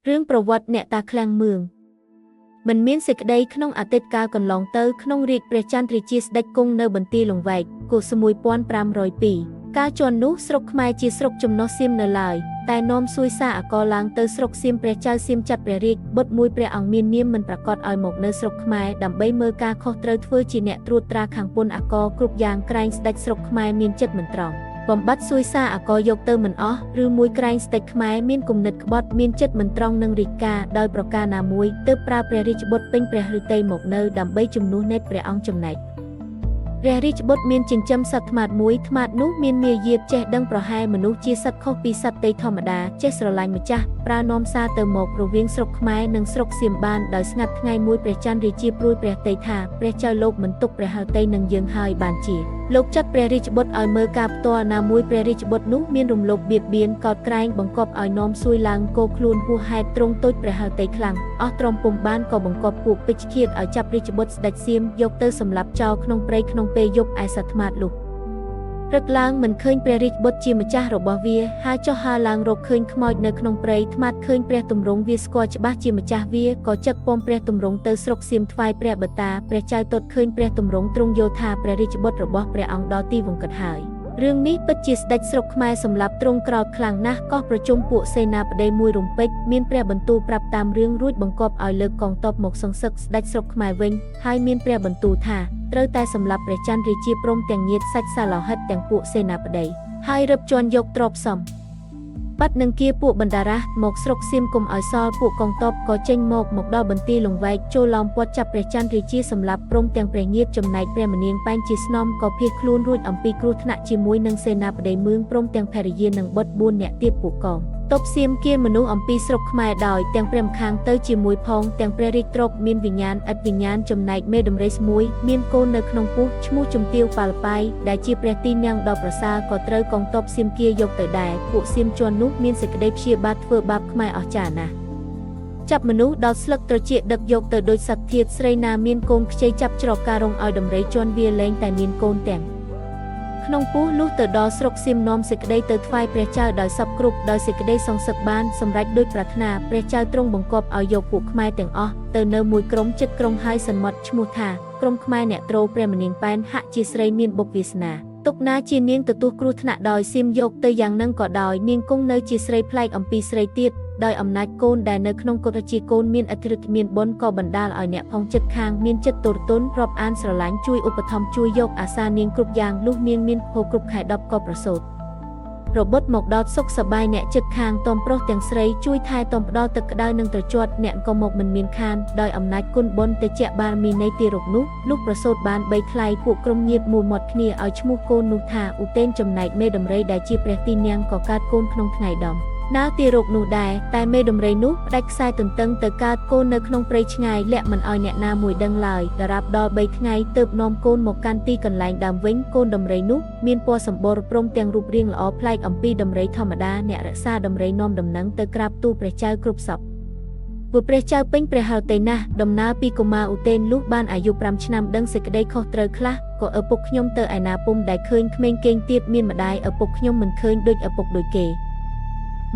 រឿងប្រវត្តិអ្នកតាឃ្លាំងមឿងមិនមានសេចក្តីក្នុងអតីតកាលកន្លងទៅក្នុងរាជ្យព្រះចន្ទរាជាស្ដេចគង់នៅបន្ទាយលង្វែកគ.1502កាលជាន់នោះស្រុកខ្មែរជាស្រុកចំណុះសៀមនៅឡើយតែនាំសួយសារអាករឡើងទៅស្រុកសៀមព្រះចៅសៀមចាត់ព្រះរាជបុត្រមួយព្រះអង្គមាននាមមិនប្រកាសឲ្យមកនៅស្រុកខ្មែរដើម្បីមើលការខុសត្រូវធ្វើជាអ្នកត្រួតត្រាខាងពន្ធអាករគ្រប់យ៉ាងក្រែងស្ដេចស្រុកខ្មែរមានចិត្តមិនត្រង់បំបត្តិសួយសារអាករយកទៅមិនអស់ឬមួយក្រែងស្ដេចខ្មែរមានគំនិតក្បត់មានចិត្តមិនត្រង់នឹងរាជការដោយប្រការណាមួយទើបប្រើព្រះរាជបុត្រពេញព្រះឫទ័យមកនៅដើម្បីជំនួសនេតព្រះអង្គចំណែកព្រះរាជបុត្រមានចិញ្ចឹមសត្វត្មាតមួយត្មាតនោះមានមាយាទចេះដឹងប្រហែលមនុស្សជាសត្វខុសពីសត្វទៃធម្មតាចេះស្រឡាញ់ម្ចាស់ប្រើនាំសារទៅមករវាងស្រុកខ្មែរនិងស្រុកសៀមបានដោយស្ងាត់ថ្ងៃមួយព្រះច័ន្ទរាជាព្រួយព្រះទ័យថាព្រះចៅលោកមិនទុកព្រះហឫទ័យនឹងយើងហើយបានជាលោកចាត់ព្រះរាជបុត្រឲ្យមើលការផ្ទាល់ណាមួយព្រះរាជបុត្រនោះមានរំលោភបៀតបៀនកោតក្រែងបង្កប់ឲ្យនាំសួយឡើងគោខ្លួនហួសហេតុទ្រង់តូចព្រះហឫទ័យខ្លាំងអស់ទ្រាំពុំបានក៏បង្កប់ពួកពេជ្ឈឃាតឲ្យចាប់រាជបុត្រស្ដេចសៀមយកទៅសម្លាប់ចោលក្នុងព្រៃក្នុងពេលយប់ឯសត្វត្មាតលុះព្រឹកឡើងមិនឃើញព្រះរាជបុត្រជាម្ចាស់របស់វាហើយចុះហើរឡើងរកឃើញខ្មោចនៅក្នុងព្រៃត្មាតឃើញព្រះទម្រង់វាស្គាល់ច្បាស់ជាម្ចាស់វាក៏ចឹកពំព្រះទម្រង់ទៅស្រុកសៀមថ្វាយព្រះបតាព្រះចៅទតឃើញព្រះទម្រង់ទ្រង់យល់ថាព្រះរាជបុត្ររបស់ព្រះអង្គដល់ទីវង្កតហើយរឿងនេះពិតជាស្ដេចស្រុកខ្មែរសម្លាប់ទ្រង់ក្រោធខ្លាំងណាស់កោះប្រជុំពួកសេនាបតីមួយរំពេចមានព្រះបន្ទូលប្រាប់តាមរឿងរួចបង្គាប់ឲ្យលើកកងទ័ពមកសង្សឹកស្ដេចស្រុកខ្មែរវិញហើយមានព្រះបន្ទូលថាត្រូវតែសម្លាប់ព្រះច័ន្ទរាជាព្រមទាំងញាតិសាច់សាលោហិតទាំងពួកសេនាបតីហើយរឹបជាន់យកទ្រព្យសម្បត្តិនឹងគៀពួកបណ្ដារាសមកស្រុកសៀមគុំឲ្យសល់ពួកកងទ័ពក៏ចេញមកដល់បន្ទាយលង្វែកចូលឡោមព័ទ្ធចាប់ព្រះច័ន្ទរាជាសម្លាប់ព្រមទាំងព្រះញាតិចំណែកព្រះមនាងប៉ែនជាស្នំក៏ភៀសខ្លួនរួចអំពីគ្រោះថ្នាក់ជាមួយនឹងសេនាបតីមឿងព្រមទាំងភរិយានិងបុត្រ4នាក់ទៀតពួកកងទ័ពសៀមគៀមនុស្សអំពីស្រុកខ្មែរដោយទាំងព្រះម្ខាងទៅជាមួយផងទាំងព្រះរាជទ្រព្យមានវិញ្ញាណឥតវិញ្ញាណចំណែកមេដំរីស្មួយមានកូននៅក្នុងពោះឈ្មោះជំទាវប៉ាល់ប៉ៃដែលជាព្រះទីនាំងដ៏ប្រសើរក៏ត្រូវកងទ័ពសៀមគៀយកទៅដែរពួកសៀមជន់នោះមានសេចក្តីព្យាបាទធ្វើបាបខ្មែរអស្ចារ្យណាស់ចាប់មនុស្សដល់ស្លឹកត្រចៀកដឹកយកទៅដូចសត្វធាតុស្រីណាមានកូនខ្ចីចាប់ច្រកការរងឲ្យដំរីជន់វាលែងតែមានកូនទាំងក្នុងពោះលុះទៅដល់ស្រុកសៀមនាំសេចក្តីទៅថ្វាយព្រះចៅដោយសពគ្រប់ដោយសេចក្តីសងសឹកបានសម្រេចដោយប្រាថ្នាព្រះចៅទ្រង់បង្គាប់ឲ្យយកពួកខ្មែរទាំងអស់ទៅនៅមួយក្រុមចិត្តក្រុងហើយសន្មត់ឈ្មោះថាក្រុមខ្មែរអ្នកទ្រព្រះមនាងប៉ែនហាក់ជាស្រីមានបុព្វវាសនាទុកណាជានាងទទួលគ្រោះថ្នាក់ដោយសៀមយកទៅយ៉ាងនឹងក៏ដោយនាងគង់នៅជាស្រីប្លែកអំពីស្រីទៀតដោយអំណាចកូនដែលនៅក្នុងកុដិជាកូនមានឥទ្ធិឫទ្ធិមានបុណ្យក៏បណ្ដាលឲ្យអ្នកផងចិត្តខាងមានចិត្តទរទន់រាប់អានស្រឡាញ់ជួយឧបត្ថម្ភជួយយកអាសានាងគ្រប់យ៉ាងលុះនាងមានភោគគ្រប់ខែ10ក៏ប្រសូតរបត់មកដល់សុខសប្បាយអ្នកចិត្តខាងតមប្រុសទាំងស្រីជួយថែទាំផ្ដល់ទឹកក្តៅនិងត្រជាត់អ្នកក៏មកមិនមានខានដោយអំណាចគុណបុណ្យតិចបារមីនៃទារកនោះលុះប្រសូតបាន3ថ្លៃពួកក្រុមញាតិមួមាត់គ្នាឲ្យឈ្មោះកូននោះថាឧតេនចំណែកមេដំរីដែលជាព្រះទីនាំងក៏កើតកូនក្នុងថ្ងៃដំណាលទារកនោះដែរតែមេដំរីនោះផ្ដាច់ខ្សែទន្ទឹងទៅកើតកូននៅក្នុងព្រៃឆ្ងាយលាក់មិនឲ្យអ្នកណាមួយដឹងឡើយដរាបដល់3ថ្ងៃទើបនាំកូនមកកាន់ទីកន្លែងដើមវិញកូនដំរីនោះមានពណ៌សម្បុរព្រមទាំងរូបរាងល្អប្លែកអំពីដំរីធម្មតាអ្នករក្សាដំរីនាំដំណឹងទៅក្រាបទូលព្រះចៅគ្រប់សពព្រោះព្រះចៅពេញព្រះហឫទ័យណាស់ដំណើរពីកុមារឧតេនលុះបានអាយុ5ឆ្នាំដឹងសេចក្តីខុសត្រូវខ្លះក៏ឪពុកខ្ញុំទៅឯណាពុំដែលឃើញក្មេងគេងទៀតមានម្ដាយឪពុកខ្ញុំមិនឃើញដូចឪពុកដូចគេ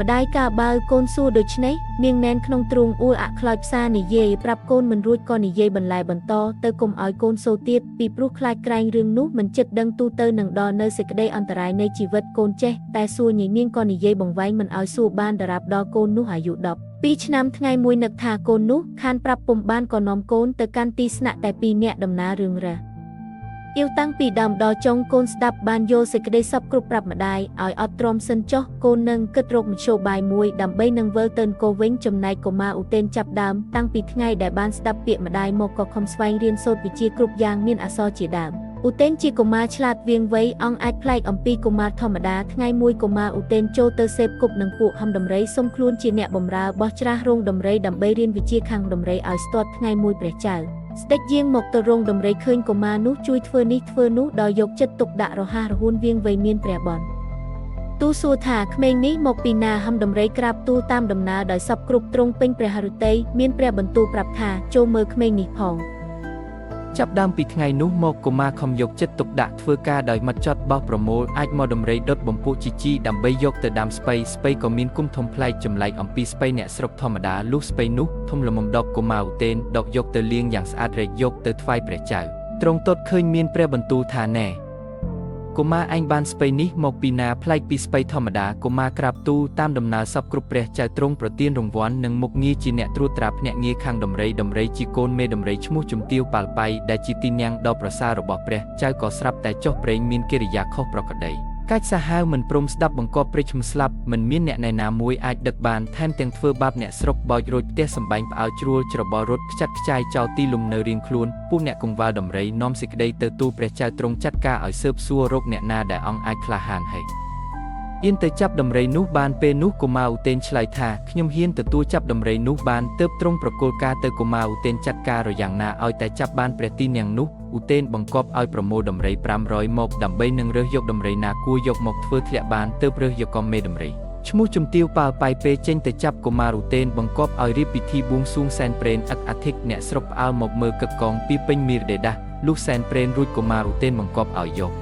ម្ដាយកាបាវកូនសួរដូច្នេះនាងណែនក្នុងទ្រូងអួលអាក់ខ្លោចផ្សារនិយាយប្រាប់កូនមិនរួចក៏និយាយបន្លែបន្តទៅកុំឲ្យកូនសូរទៀតពីព្រោះខ្លាចក្រែងរឿងនោះមិនចិត្តដឹងទូទៅនឹងដល់នៅសេចក្តីអន្តរាយនៃជីវិតកូនចេះតែសួរញីនាងក៏និយាយបង្វែងមិនឲ្យសួរបានដរាបដល់កូននោះអាយុ12ឆ្នាំថ្ងៃមួយនឹកថាកូននោះខានប្រាប់ពុំបានក៏នាំកូនទៅកាន់ទីស្នាក់តែ2នាក់ដំណើររឿងរ៉ាអ៊ីវតាំងពីដើមដល់ចុងកូនស្ដាប់បានយល់សេចក្តីសពគ្រប់ប្រាប់ម្ដាយឲ្យអត់ទ្រាំសិនចុះកូននឹងគិតរកមធ្យោបាយមួយដើម្បីនឹងវិលទៅនគរវិញចំណែកកុមារឧតេនចាប់ដើមតាំងពីថ្ងៃដែលបានស្ដាប់ពាក្យម្ដាយមកក៏ខំស្វែងរៀនសូត្រវិជ្ជាគ្រប់យ៉ាងមានអក្សរជាដើមឧតេនជាកុមារឆ្លាតវាងវៃអង្គអាចប្លែកអំពីកុមារធម្មតាថ្ងៃមួយកុមារឧតេនចូលទៅសេពគប់នឹងពួកហំដំរីសុំខ្លួនជាអ្នកបម្រើបោះច្រាស់រោងដំរីដើម្បីរៀនវិជ្ជាខាងដំរីឲ្យស្ទាត់ថ្ងៃមួយព្រះចៅស្ដេចយាងមកទៅរោងដំរីឃើញកុមារនោះជួយធ្វើនេះធ្វើនោះដោយយកចិត្តទុកដាក់រហ័សរហួនវាងវៃមានព្រះបន្ទូលសួរថាក្មេងនេះមកពីណាហំដំរីក្រាបទូលតាមដំណើរដោយសពគ្រប់ទ្រង់ពេញព្រះហឫទ័យមានព្រះបន្ទូលប្រាប់ថាចូលមើលក្មេងនេះផង ចាប់ដើមពីថ្ងៃនោះមកកុមារខំយកចិត្តទុកដាក់ធ្វើការដោយម៉ត់ចត់បោះប្រមូលអាចមកដំរីដុតបំពួកជីជីដើម្បីយកទៅដាំស្ពៃស្ពៃក៏មានគុំធំប្លែកចម្លែកអំពីស្ពៃអ្នកស្រុកធម្មតាលុះស្ពៃនោះធំល្មមដកកុមារឧទេនដកយកទៅលាងយ៉ាងស្អាតរែកយកទៅថ្វាយព្រះចៅទ្រង់ទតឃើញមានព្រះបន្ទូលថាណែកុមារឯងបានស្ពៃនេះមកពីណាប្លែកពីស្ពៃធម្មតាកុមារក្រាបទូលតាមដំណើរសពគ្រប់ព្រះចៅទ្រង់ប្រទានរង្វាន់និងមុខងារជាអ្នកត្រួតត្រាភ្នាក់ងារខាងដំរីដំរីជាកូនមេដំរីឈ្មោះជំទាវប៉ាល់ប៉ៃដែលជាទីនាំងដ៏ប្រសើររបស់ព្រះចៅក៏ស្រាប់តែចុះព្រេងមានកិរិយាខុសប្រក្រតីកាច់សាហាវមិនព្រមស្ដាប់បង្គាប់ព្រេចស្លាប់មិនមានអ្នកណែណាមួយអាចដឹកបានថែមទាំងធ្វើបាបអ្នកស្រុកបោចរួចផ្ទះសម្បែងផ្អើលជ្រួលច្របល់រត់ខ្ចាត់ខ្ចាយចោលទីលំនៅរៀងខ្លួនពួកអ្នកកង្វល់ដំរីនាំសេចក្តីទៅទូលព្រះចៅទ្រង់ចាត់ការឲ្យស៊ើបសួររកអ្នកណាដែលអង្គអាចក្លាហានហើយអៀនទៅចាប់ដំរីនោះបានពេលនោះកុមារឧទេនឆ្លើយថាខ្ញុំហ៊ានទទួលចាប់ដំរីនោះបានទើបទ្រង់ប្រគល់ការទៅកុមារឧទេនចាត់ការរយ៉ាងណាឲ្យតែចាប់បានព្រះទីនាំងនោះឧទេនបង្គាប់ឲ្យប្រមូលដំរី500មកដើម្បីនឹងរើសយកដំរីណាគួរយកមកធ្វើធ្លាក់បានទើបរើសយកកុំមេដំរីឈ្មោះជំទាវប៉ាល់ប៉ៃពេលចេញទៅចាប់កុមារឧទេនបង្គាប់ឲ្យរៀបពិធីបួងសួងសែនព្រេនអឹកអាធិកអ្នកស្រុកផ្អើលមកមើលកឹកកងពីពេញមីរដេដាស់លុះសែនព្រេនរួចកុមារឧទេនបង្គាប់ឲ្យយក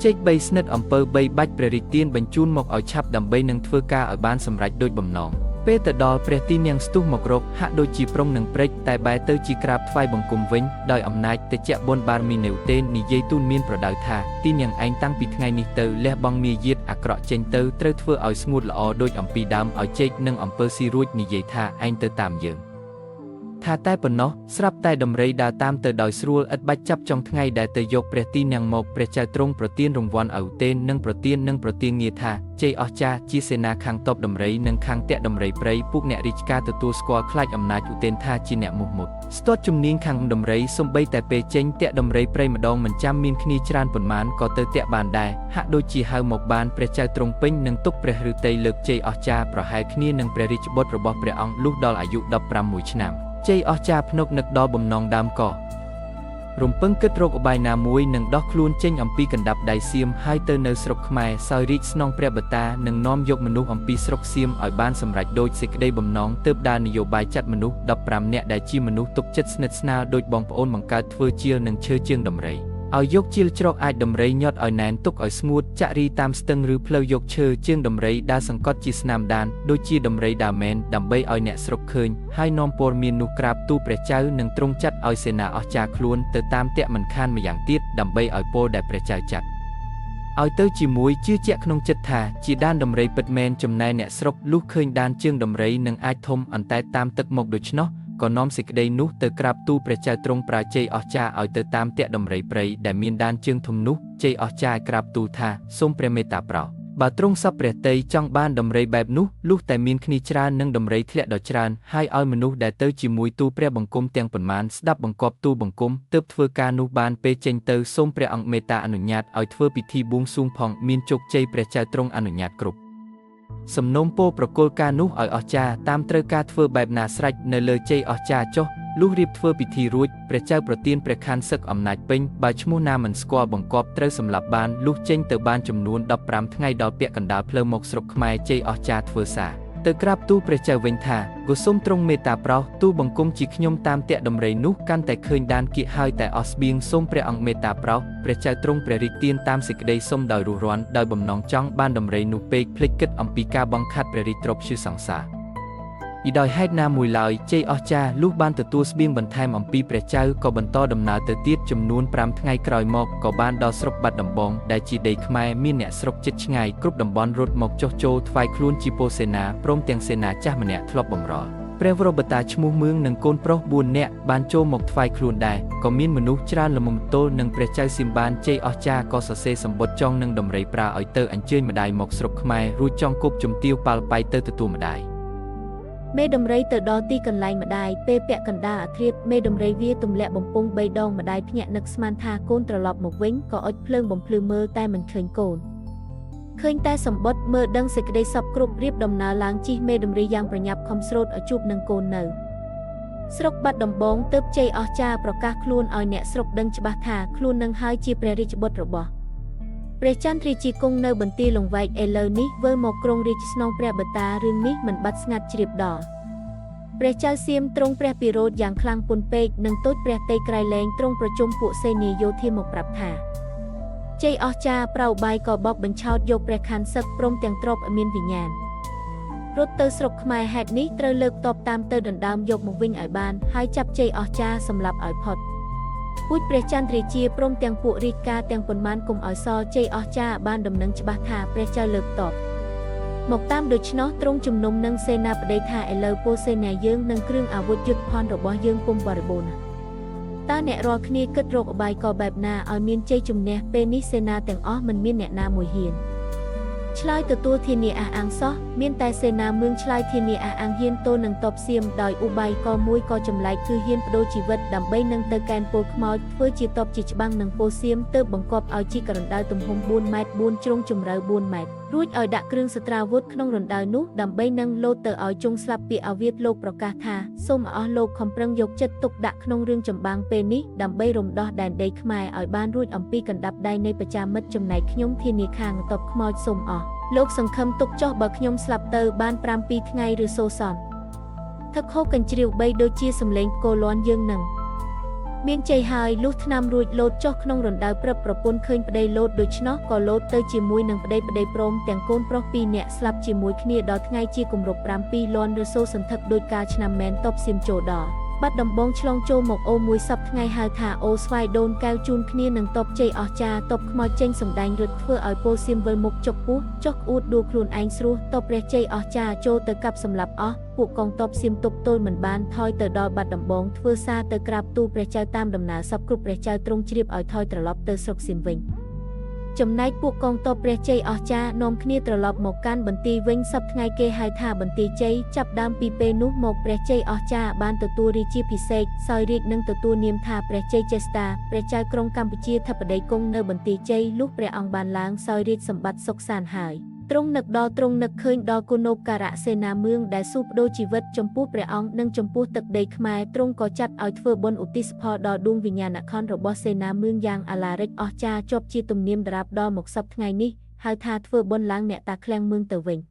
ចេក3ស្និតអំពើ3បាច់ព្រះរាជទានបញ្ជូនមកឲ្យឆាប់ដើម្បីនឹងធ្វើការឲ្យបានសម្រេចដូចបំណងពេលទៅដល់ព្រះទីនាំងស្ទុះមករកហាក់ដូចជាប្រុងនឹងព្រេចតែបែរទៅជាក្រាបថ្វាយបង្គំវិញដោយអំណាចតិចបុណ្យបារមីនៃឧទេននិយាយទូនមានប្រដៅថាទីនាំងឯងតាំងពីថ្ងៃនេះទៅលះបង់មាយាទអាក្រក់ចេញទៅត្រូវធ្វើឲ្យស្ងួតល្អដូចអំពីដើមឲ្យចេកនិងអំពើស៊ីរួចនិយាយថាឯងទៅតាមយើងថាតែប៉ុណ្ណោះស្រាប់តែដំរីដើរតាមទៅដោយស្រួលឥតបាច់ចាប់ចុងថ្ងៃដែលទៅយកព្រះទីនាំងមកព្រះចៅទ្រង់ប្រទានរង្វាន់ឲ្យឧទេននិងប្រទាននិងប្រទានងារថាជ័យអស្ចារ្យជាសេនាខាងតបដំរីនិងខាងតាក់ដំរីព្រៃពួកអ្នករាជការទទួលស្គាល់ខ្លាចអំណាចឧទេនថាជាអ្នកមុះមុតស្ទាត់ជំនាញខាងដំរីសំបីតែពេលចេញតាក់ដំរីព្រៃម្ដងមិនចាំមានគ្នាច្រើនប៉ុន្មានក៏ទៅតាក់បានដែរហាក់ដូចជាហៅមកបានព្រះចៅទ្រង់ពេញនឹងទុកព្រះឫទ័យលើកជ័យអស្ចារ្យប្រហែលគ្នានឹងព្រះរាជបុត្ររបស់ព្រះអង្គលុះដល់អាយុ16ឆ្នាំជ័យអស្ចារ្យភ្នុកនឹកដល់បំណងដើមក៏រំពឹងគិតរកឧបាយណាមួយនឹងដោះខ្លួនចេញអំពីកណ្ដាប់ដៃសៀមហើយទៅនៅស្រុកខ្មែរសោយរាជស្នងព្រះបតានិងនាំយកមនុស្សអំពីស្រុកសៀមឲ្យបានសម្រេចដូចសេចក្តីបំណងទើបដើរនយោបាយចាត់មនុស្ស15នាក់ដែលជាមនុស្សទុកចិត្តស្និទ្ធស្នាលដូចបងប្អូនបង្កើតធ្វើជាលនិងឈើជើងដំរីឲ្យយកជាលច្រកអាចដំរីញាត់ឲ្យណែនទុកឲ្យស្ងួតចាក់រីតាមស្ទឹងឬផ្លូវយកឈើជើងដំរីដើរសង្កត់ជាស្នាមដានដូចជាដំរីដើមែនដើម្បីឲ្យអ្នកស្រុកឃើញហើយនាំព័ត៌មាននោះក្រាបទូលព្រះចៅនិងទ្រង់ចាត់ឲ្យសេនាអស្ចារ្យខ្លួនទៅតាមតាក់មិនខានម្យ៉ាងទៀតដើម្បីឲ្យពលដែលព្រះចៅចាត់ឲ្យទៅជាមួយជឿជាក់ក្នុងចិត្តថាជាដានដំរីពិតមែនចំណែកអ្នកស្រុកលុះឃើញដានជើងដំរីនឹងអាចធំអន្តែតាមទឹកមកដូច្នោះក៏នាំសេចក្តីនោះទៅក្រាបទូលព្រះចៅទ្រង់ប្រាជ័យអស្ចារ្យឲ្យទៅតាមតាក់ដំរីព្រៃដែលមានដានជើងធំនោះជ័យអស្ចារ្យក្រាបទូលថាសូមព្រះមេត្តាប្រោសបើទ្រង់សពព្រះទ័យចង់បានដំរីបែបនោះលុះតែមានគ្នាច្រើននិងដំរីធ្លាក់ដ៏ច្រើនហើយឲ្យមនុស្សដែលទៅជាមួយទូលព្រះបង្គំទាំងប៉ុន្មានស្ដាប់បង្គាប់ទូលបង្គំទើបធ្វើការនោះបានពេលចេញទៅសូមព្រះអង្គមេត្តាអនុញ្ញាតឲ្យធ្វើពិធីបួងសួងផងមានជោគជ័យព្រះចៅទ្រង់អនុញ្ញាតគ្រប់សំណូមពរប្រគល់ការនោះឲ្យអស្ចារ្យតាមត្រូវការធ្វើបែបណាស្រេចនៅលើជ័យអស្ចារ្យចុះលុះរៀបធ្វើពិធីរួចព្រះចៅប្រទានព្រះខ័នសឹកអំណាចពេញបើឈ្មោះណាមិនស្គាល់បង្គាប់ត្រូវសម្លាប់បានលុះចេញទៅបានចំនួន15ថ្ងៃដល់ពាក់កណ្ដាលផ្លូវមកស្រុកខ្មែរជ័យអស្ចារ្យធ្វើសារទៅក្រាបទូលព្រះចៅវិញថាក៏សូមទ្រង់មេត្តាប្រោសទូលបង្គំជាខ្ញុំតាមតាក់ដំរីនោះកាន់តែឃើញដានគៀកហើយតែអស់ស្បៀងសូមព្រះអង្គមេត្តាប្រោសព្រះចៅទ្រង់ព្រះរាជទានតាមសេចក្តីសុំដោយរួសរាន់ដោយបំណងចង់បានដំរីនោះពេកភ្លេចគិតអំពីការបង្ខាត់ព្រះរាជទ្រព្យសង្សារអ៊ីដោយហេតុណាមួយឡើយជ័យអស្ចារ្យលុះបានទទួលស្បៀងបន្ថែមអំពីព្រះចៅក៏បន្តដំណើរទៅទៀតចំនួន5ថ្ងៃក្រោយមកក៏បានដល់ស្រុកបាត់ដំបងដែលជាដីខ្មែរមានអ្នកស្រុកជិតឆ្ងាយគ្រប់តំបន់រត់មកចុះចូលថ្វាយខ្លួនជាពលសេនាព្រមទាំងសេនាចាស់ម្នាក់ធ្លាប់បំរើព្រះវរបតាឈ្មោះមឿងនិងកូនប្រុស4នាក់បានចូលមកថ្វាយខ្លួនដែរក៏មានមនុស្សច្រើនល្មមទល់នឹងព្រះចៅសៀមបានជ័យអស្ចារ្យក៏សរសេរសម្បត្តិចងនឹងដំរីប្រើឲ្យទៅអញ្ជើញម្ដាយមកស្រុកខ្មែររួចចងគប់ជំទាវប៉ាល់ប៉ៃទៅទទួលម្ដាយមេដំរីទៅដល់ទីកន្លែងម្ដាយពេលពាក់កណ្ដាលអាធ្រាបមេដំរីវាទម្លាក់បំពង់3ដងម្ដាយភ្ញាក់នឹកស្មានថាកូនត្រឡប់មកវិញក៏អុចភ្លើងបំភ្លឺមើលតែមិនឃើញកូនឃើញតែសម្បុតមើលដឹងសេចក្តីសពគ្រប់រៀបដំណើរឡើងជិះមេដំរីយ៉ាងប្រញាប់ខំស្រូតឲ្យជួបនឹងកូននៅស្រុកបាត់ដំបងទើបជ័យអស្ចារ្យប្រកាសខ្លួនឲ្យអ្នកស្រុកដឹងច្បាស់ថាខ្លួននឹងហើយជាព្រះរាជបុត្ររបស់ព្រះចន្ទរាជាគង់នៅបន្ទាយលង្វែកឥឡូវនេះវិលមកក្រុងរាជស្នងព្រះបតារឿងនេះមិនបាត់ស្ងាត់ជ្រាបដល់ ព្រះចៅសៀមទ្រង់ព្រះពិរោធយ៉ាងខ្លាំងពន់ពេកនឹងតូចព្រះទ័យក្រៃលែងទ្រង់ប្រជុំពួកសេនាយោធាមកប្រាប់ថាជ័យអស្ចារ្យប្រៅបាយក៏បោកបញ្ឆោតយកព្រះខ័នសឹកព្រមទាំងទ្រព្យឲ្យមានវិញ្ញាណរត់ទៅស្រុកខ្មែរហេតុនេះត្រូវលើកតបតាមទៅដណ្ដើមយកមកវិញឲ្យបានហើយចាប់ជ័យអស្ចារ្យសម្លាប់ឲ្យផុតពូជព្រះចន្ទរាជាព្រមទាំងពួករាជការទាំងប៉ុន្មានគុំឲ្យសល់ជ័យអស្ចារ្យបានដំណឹងច្បាស់ថាព្រះចៅលើកតបមកតាមដូច្នោះទ្រង់ជំនុំនឹងសេនាបតីថាឥឡូវពលសេនាយើងនិងគ្រឿងអាវុធយុទ្ធភ័ណ្ឌរបស់យើងពុំបរិបូរណ៍តើអ្នករាល់គ្នាគិតរកឧបាយក៏បែបណាឲ្យមានជ័យជំនះពេលនេះសេនាទាំងអស់មិនមានអ្នកណាមួយហ៊ានឆ្លើយទទួលធានាអះអាងសោះមានតែសេនាមឿងឆ្លើយធានាអះអាងហ៊ានទល់នឹងតបសៀមដោយឧបាយក៏មួយក៏ចម្លែកគឺហ៊ានបដូរជីវិតដើម្បីនឹងទៅកែនពលខ្មោចធ្វើជាតបជាច្បាំងនឹងពលសៀមទើបបង្គាប់ឲ្យជីករណ្ដៅទំហំ4ម៉ែត្រ4ជ្រុងជម្រៅ4ម៉ែត្ររួចឲ្យដាក់គ្រឿងសត្រាវុធក្នុងរណ្ដៅនោះដើម្បីនឹងលោតទៅឲ្យជងស្លាប់ពីអាវៀតលោកប្រកាសថាសូមអស់លោកខំប្រឹងយកចិត្តទុកដាក់ក្នុងរឿងចម្បាំងពេលនេះដើម្បីរំដោះដែនដីខ្មែរឲ្យបានរួចអំពីកណ្ដាប់ដៃនៃប្រជាមិត្តចំណែកខ្ញុំធានាខាងតបខ្មោចសូមអស់លោកសង្ឃឹមទុកចុះបើខ្ញុំស្លាប់ទៅបាន7ថ្ងៃឬសូសន្នថឹកហូកញ្ជ្រៀវបីដូចជាសំឡេងកោលាន់យើងនឹងមានជ័យហើយលុះថ្នាំរួចលោតចុះក្នុងរណ្ដៅព្រឹបប្រពន្ធឃើញប្តីលោតដូច្នោះក៏លោតទៅជាមួយនឹងប្តីព្រមទាំងកូនប្រុស2នាក់ស្លាប់ជាមួយគ្នាដល់ថ្ងៃជាគម្រប់7លាន់ឬសូសន្ធឹកដោយកាលឆ្នាំមែនតបសៀមចូលដល់បាត់ដំបងឆ្លងចូលមកអូមួយសប្តាហ៍ថ្ងៃហៅថាអូស្វាយដូនកែវជូនគ្នានឹងតបជ័យអស្ចារ្យតបខ្មោចចេញសម្ដែងរត់ធ្វើឲ្យពលសៀមវិលមុខចុកពោះចុះក្អួតដួលខ្លួនឯងស្រួសតបព្រះជ័យអស្ចារ្យចូលទៅកាប់សម្លាប់អស់ពួកកងទ័ពសៀមទប់ទល់មិនបានថយទៅដល់បាត់ដំបងធ្វើសារទៅក្រាបទូលព្រះចៅតាមដំណើរសពគ្រប់ព្រះចៅទ្រង់ជ្រាបឲ្យថយត្រឡប់ទៅស្រុកសៀមវិញចំណែកពួកកងទ័ពព្រះជ័យអស្ចារ្យនាំគ្នាត្រឡប់មកកាន់បន្ទាយវិញសប្តាហ៍ថ្ងៃគេហៅថាបន្ទាយជ័យចាប់ដើមពីពេលនោះមកព្រះជ័យអស្ចារ្យបានទទួលរាជាភិសេកសោយរាជនិងទទួលនាមថាព្រះជ័យចេស្តាព្រះចៅក្រុងកម្ពុជាធិបតីគង់នៅបន្ទាយជ័យលុះព្រះអង្គបានឡើងសោយរាជសម្បត្តិសុខសាន្តហើយទ្រង់នឹកដល់ទ្រង់នឹកឃើញដល់គុណូបការៈសេនាមឿងដែលស៊ូបដូរជីវិតចំពោះព្រះអង្គនិងចំពោះទឹកដីខ្មែរទ្រង់ក៏ចាត់ឲ្យធ្វើបុណ្យឧទ្ទិសផលដល់ដួងវិញ្ញាណក្ខន្ធរបស់សេនាមឿងយ៉ាងអាឡារិកអស្ចារ្យជាប់ជាទំនៀមដរាបដល់មកសព្វថ្ងៃនេះហៅថាធ្វើបុណ្យឡើងអ្នកតាឃ្លាំងមឿងទៅវិញ។